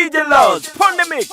DJ Laws, pon the mix.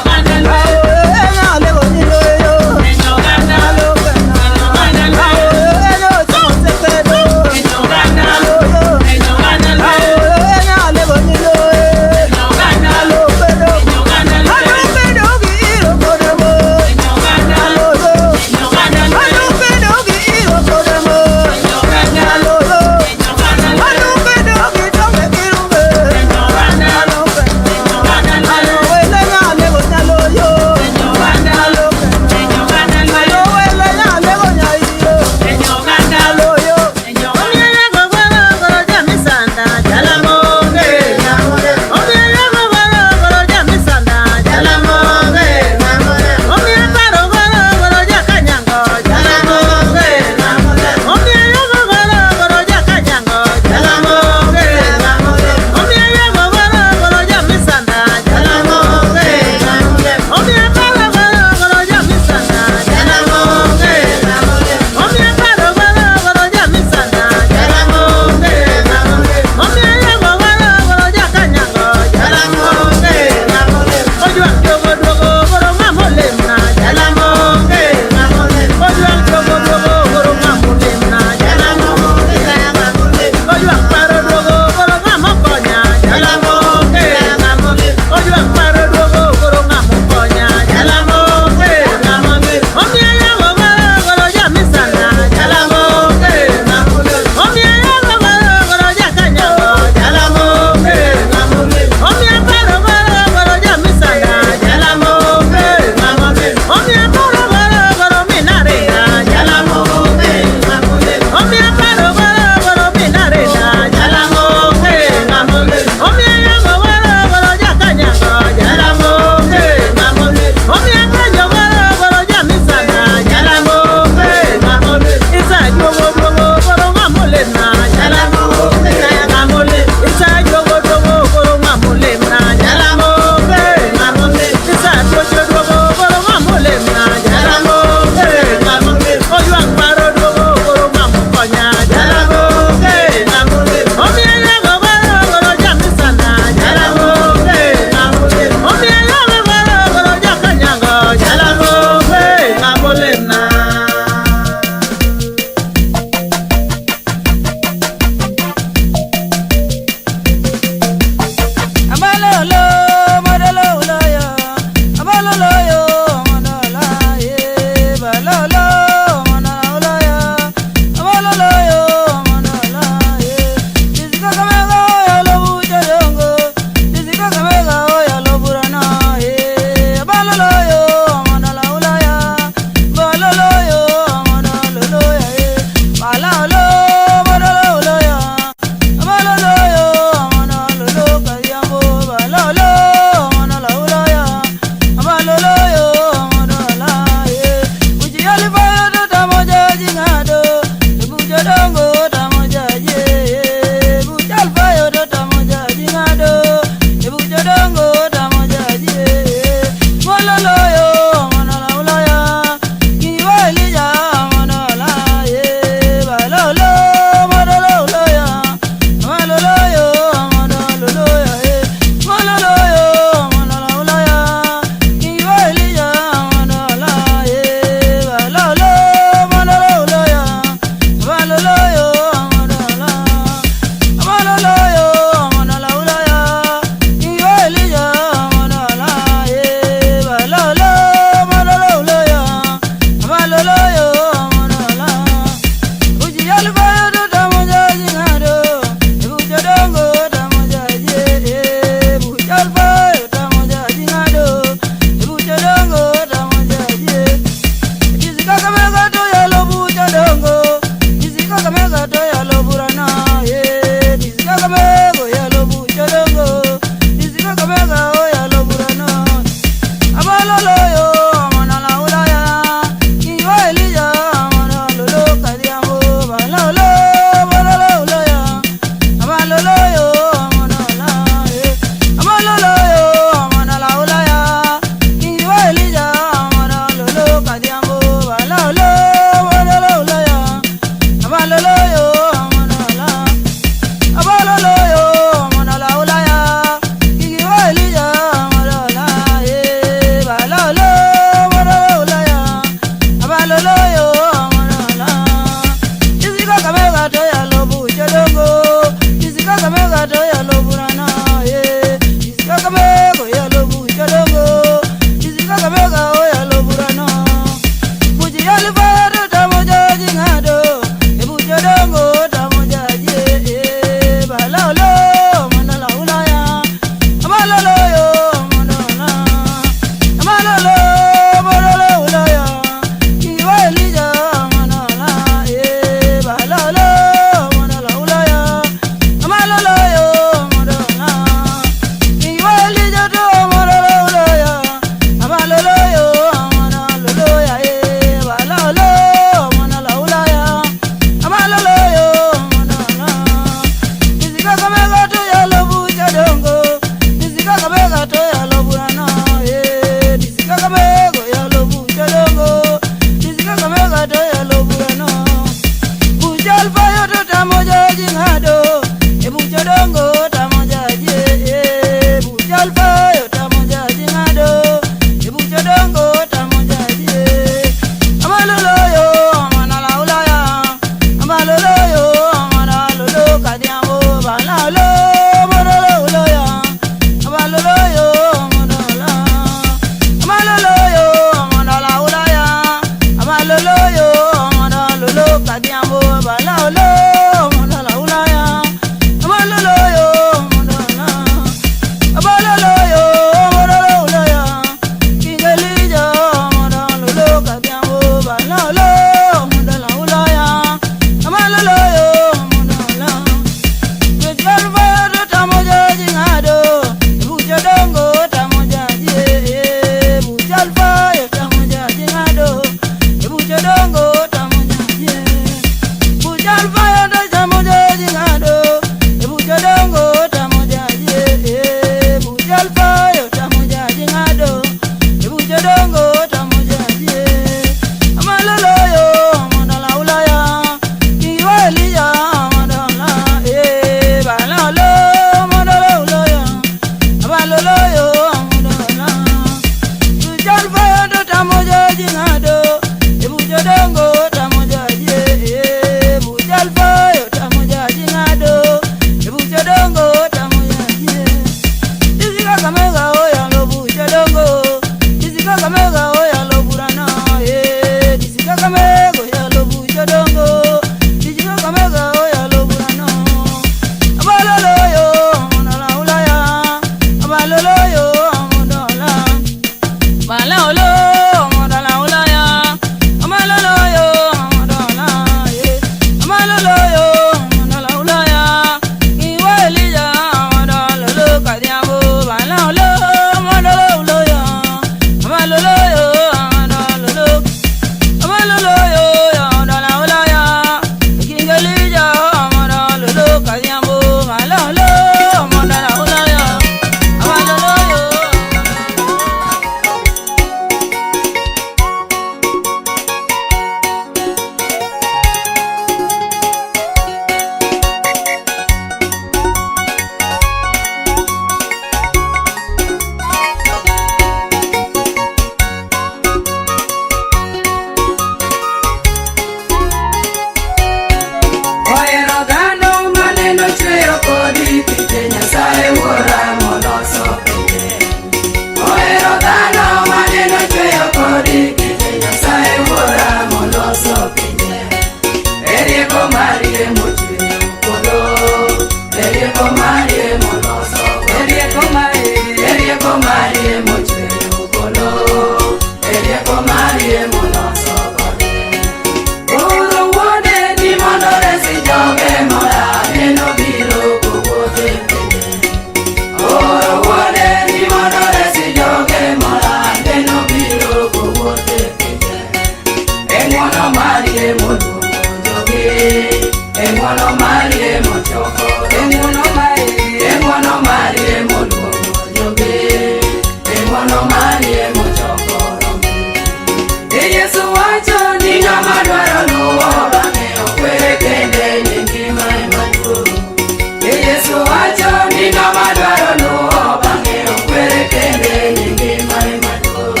Ng'ama dwaro luwo bang'e okwere kende ni ngima ema duong'.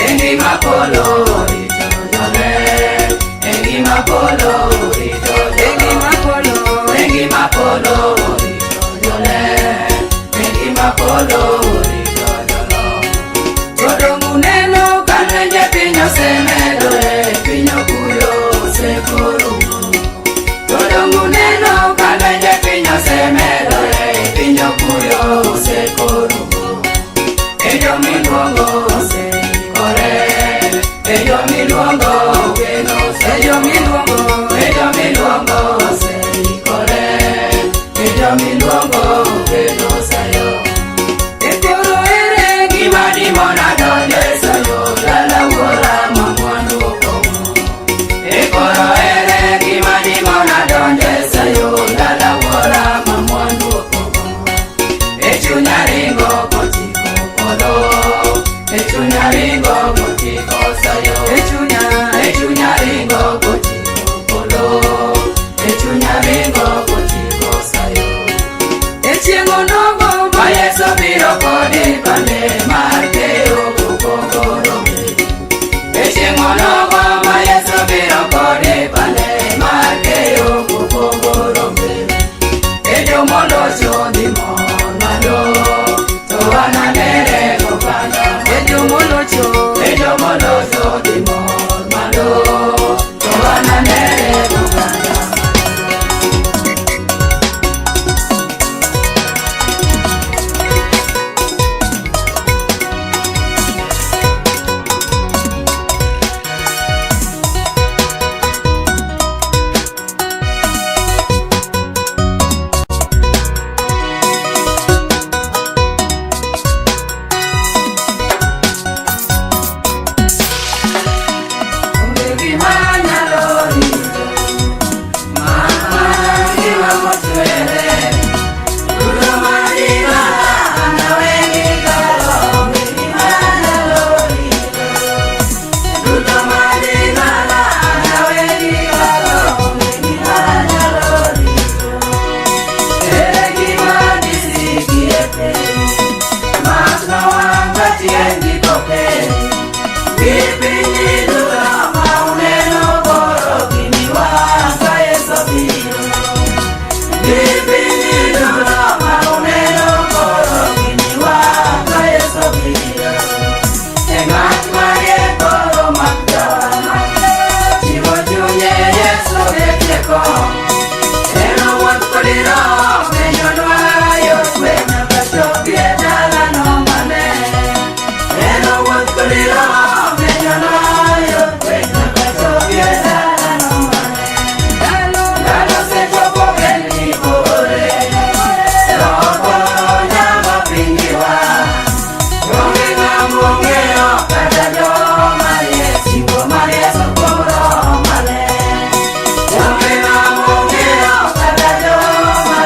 E ngima polo orito joler, e ngima polo orito E ngima polo. E ngima polo orito joler, e ngima polo orito jolok. Jodong uneno ka lwenje piny osemedore, piny okuyo osekorumo. Jodong uneno ka lwenje piny osemedore, piny okuyo osekorumo. E jomiluongo oseikore, e jomiluongo geno. E jomiluongo. E jomiluongo oseikore, e jomiluongo geno sayo. E koro ere gima dimona donjo e sayo, dala wuora ma mwandu opong'o. E koro ere gima dimona donjo e sayo, dala wuora ma mwandu opong'o. E chunya ringo kochiko polo, e chunya ringo kochiko sayo. E chunya. E chunya ringo kochiko polo, e chunya ringo kochiko sayo. E chieng' onogo. Ma Yesu biro kodi bande mar keyo kopogo rombe. E chieng' onogo ma Yesu biro kodi bande mar keyo kopogo rombe. E jomolocho dhi mor malo, to wananere goganda. E jomolocho. E jomolocho dhi mor malo, to wananere goganda. Onge gima nyalo rito, mana ngima mochwere. Duto madima anawe gi galo, onge gima nyalo rito. Duto madima anawe gi galo, onge gima nyalo rito. Ere gima disikie piny, mak nowang' ka tiendi kopeny. Gi piny duto ma uneno koro giniwang' ka Yesu biro. Gi piny duto ma uneno koro giniwang' ka Yesu biro. E ng'at mariek koro mak jal, chiwo chunye Yesu betie kom. En owuoth kod Roho menyonwa yor kwe nyaka chopi e dalano maler. En owuoth kod Roho menyonwa yor kwe nyaka chopi e dalano maler. Ndalo. Ndalo osechopo gelni bore, Roho koro nyama piny gi wang'. Onge ng'ama ong'eyo kata joma riek chiwo mar Yesu kuom Roho Maler. Onge ng'ama ong'eyo kata joma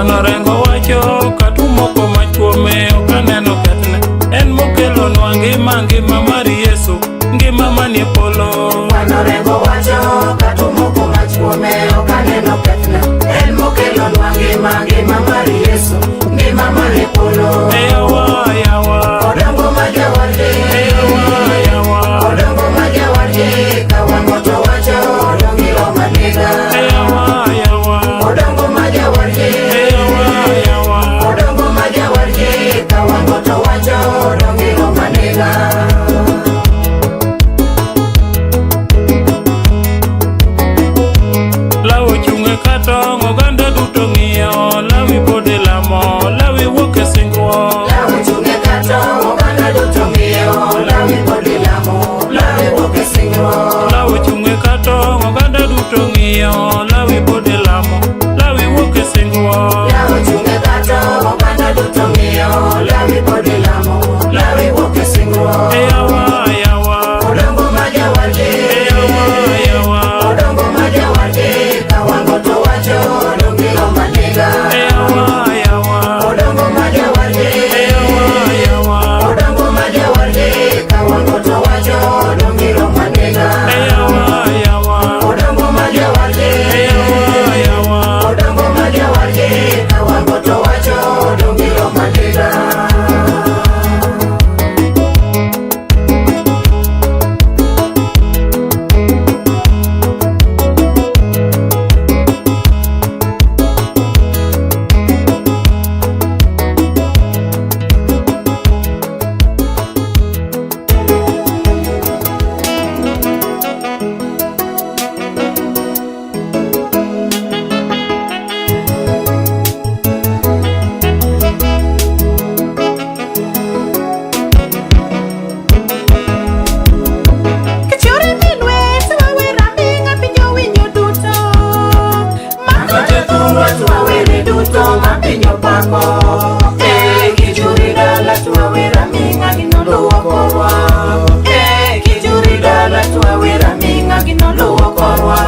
Kwano rengo wacho katumoko mach kuome ok aneno kethne. En mokelonwa ngima ngima mar Yesu ngima manie polo. Kwano rengo wacho katumoko mach kuome ok aneno kethne. En mokelonwa ngima ngima mar Yesu ngima manie polo. Eyawa yawa Odongo ma jawarje eyawa yawa Odongo ma jawarje ka wango to wacho odongi omanega. Eyawa yawa Odongo ma jawarje eyawa yawa Odongo ma jawarje ka wango to wacho odongi omanega. Lawi ochung' e katong' oganda duto ng'iyo Lawi pod ilamo Lawi wuok e singruok. Lawi ochung' e katong' oganda duto ng'iyo Lawi pod ilamo Lawi wuok e singruok. Lawi ochung' e katong' oganda duto ng'iyo Lawi pod ilamo Lawi wuok e singruok. Lawi ochung' e katong' oganda duto ng'iyo Lawi pod ilamo Lawi wuok e singruok. Eyawa yawa Odongo ma jawarje eyawa yawa Odongo ma jawarje ka wango to wacho odongi omanega. Eyawa yawa Odongo ma jawarje eyawa yawa Odongo ma jawarje ka wango to wacho odongi omanega. Eyawa yawa Odongo ma jawarje eyawa yawa Odongo ma jawarje ka wango to wacho odongi omanega. Kichore minwe tiwawera ming'a piny owinjo duto. Matoche thurwa twawere duto ma piny opako. Eh, kichuri dala twawera ming'a ginoluwo korwa. Eh, kichuri dala twawera ming'a ginoluwo korwa.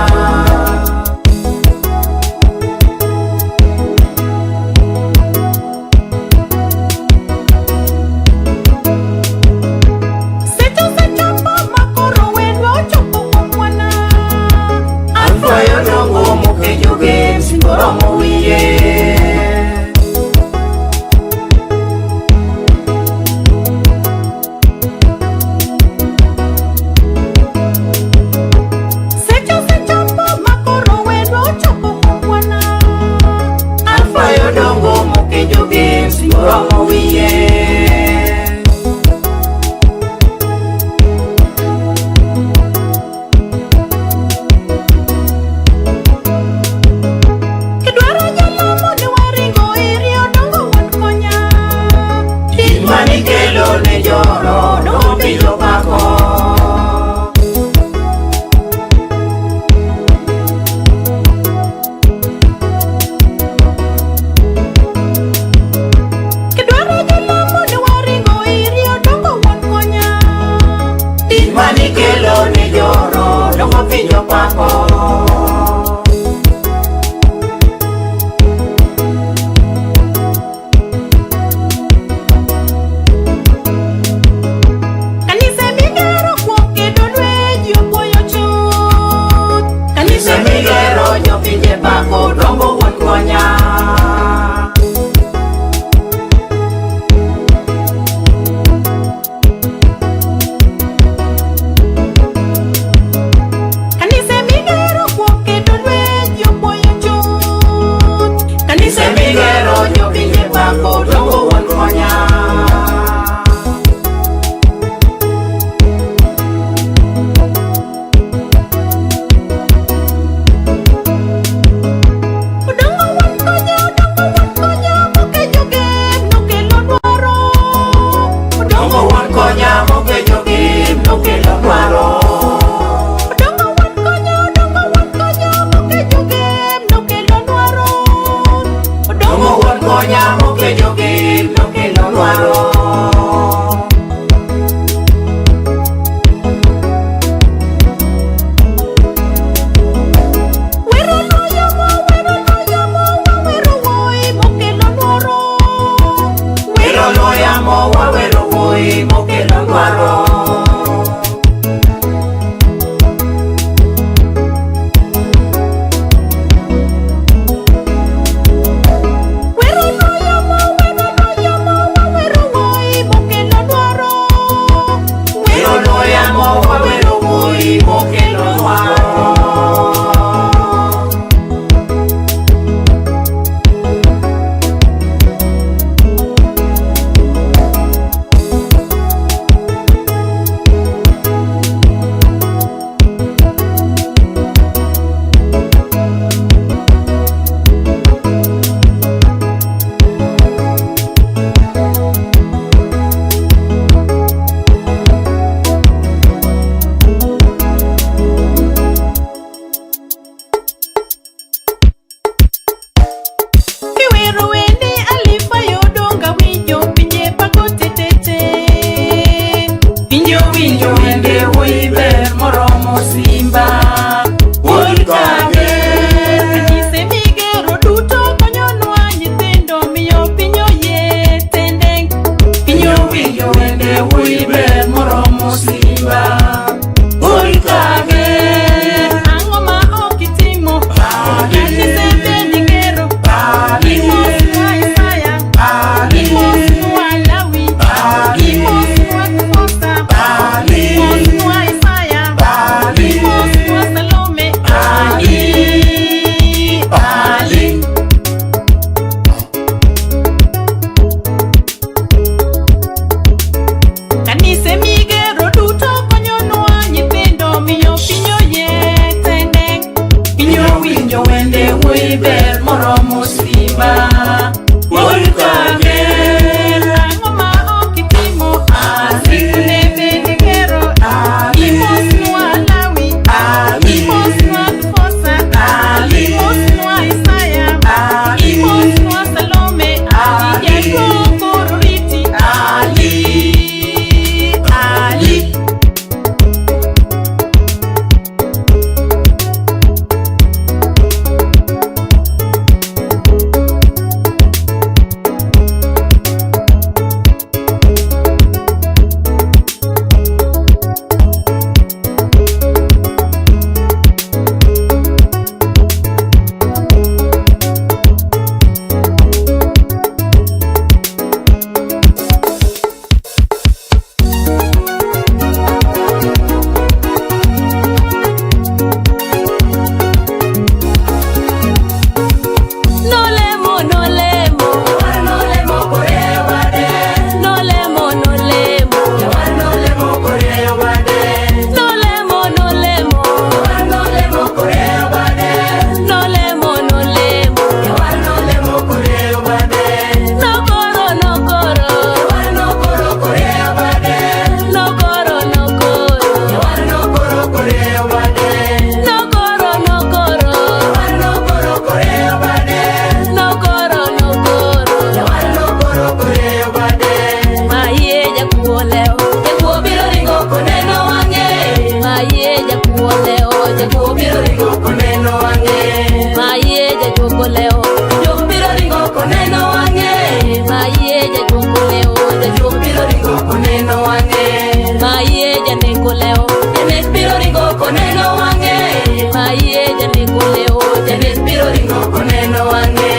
Seche osechopo makoro wendwa ochopo kuom mwana. Alfayo dongo mokejo games koromo wiye. Seche osechopo makoro wendwa ochopo kuom mwana. Alfayo dongo mokejo games koromo wiye. Kidwaro jalamo ni waringo iri odongo wuon konya. Tich manikelo ne joro dongo piny opako. Kidwaro jalamo ni waringo iri odongo wuon konya. Tich manikelo ne joro dongo piny opako. Kanise migero kuom kedo lweny opuoyo chuth. Kanise migero jopinje pako dongo wuon konya. Kanise migero kuom kedo lweny opuoyo chuth. Kanise migero jopinje pako dongo wuon konya. Odongo wuon konya, odongo wuon konya, mokejo gem nokelo dwaro. Dongo wuon konya mokejo gim nokelo dwaro. Odongo wuon konya, odongo wuon konya, mokejo gem nokelo dwaro. Dongo wuon konya mokejo gim nokelo dwaro. Wero yamo wawero wuoyi mokelo dwaro. Wero yamo, wero yamo, wawero wuoyi mokelo dwaro. Wero yamo wawero wuoyi mokelo dwaro. Kiwero wende alifa yodonga winjo pinje pako tetete. Winjo winjo wende wuoyi ber moromo simba. Wuoyi kage. Kanise migero duto konyonwa nyithindo miyo piny oyie tende. Winjo winjo wende wuoyi ber moromo simba. Wuoyi kage. Ang'o ma ok itimo? Kanise bende igero. Imos nwa Isaya. Imos nwa Lawi. Imos nwa Kufosa. Imos nwa Isaya. Imos nwa Salome. Ali, Ali. Kanise migero duto konyonwa nyithindo miyo piny oyie tende. Winjo winjo wende wuoyi ber moromo simba. Wuoyi kage. Ang'o ma ok itimo? Sikunde bende gero. Imos nwa Lawi. Imos nwa Kufosa. Imos nwa Isaya. Imos nwa Salome. Jaduong' koro riti. Ali, Ali. Nolemo, nolemo. Nolemo koreyo bade. Nolemo, nolemo. Nolemo koreyo bade. Nolemo, nolemo. Nolemo koreyo bade. Nolemo, nolemo. Nolemo koreyo bade. Nokoro, nokoro. Nokoro koreyo bade. Nokoro, nokoro. Nokoro koreyo bade. Nokoro, nokoro. Nokoro koreyo bade. Nokoro, nokoro. Nokoro koreyo bade. Maye jakuo leo. Jakuo biro ringo koneno wang'e. Maye jakuo leo. Jakuo biro ringo koneno wang'e. Maye jajuoko leo. Jajuok biro ringo koneno wang'e. Maye jajuoko leo. Jajuok biro ringo koneno wang'e. Maye janeko leo. Janek biro ringo koneno wang'e. Maye janeko leo. Janek biro ringo koneno wang'e.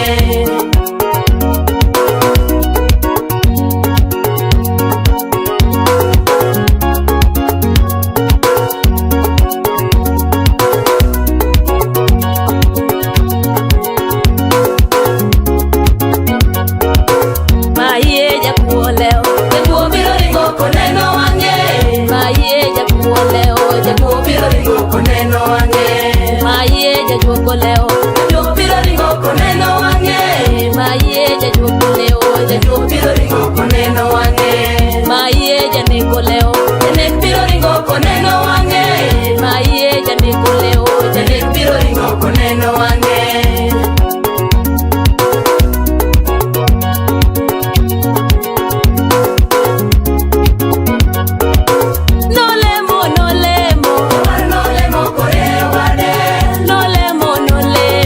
Maye jakuo leo. Jakuo biro ringo koneno wang'e. Maye jakuo leo. Jakuo biro ringo koneno wang'e. Maye jajuoko leo. Jajuok biro ringo koneno wang'e. Maye jajuoko leo. Jajuok biro ringo koneno wang'e. Maye janeko leo. Janek biro ringo koneno wang'e. Maye janeko leo. Janek biro ringo koneno wang'e. Nolemo, nolemo. Nolemo koreyo bade. Nolemo, nolemo.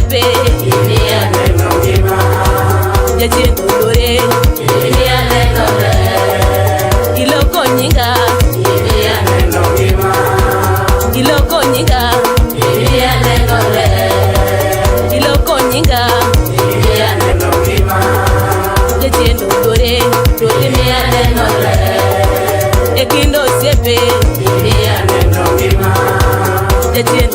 osiepe. Imiya neno ngima. Jachien oluore. Imiya neno ler. Iloko nyinga. Imiya neno ngima. Iloko nyinga. Imiya neno ler. Iloko nyinga. Imiya neno ngima. Jachien oluore. Ruoth Imiya neno ler. E kind osiepe. Imiya neno ngima. Jachien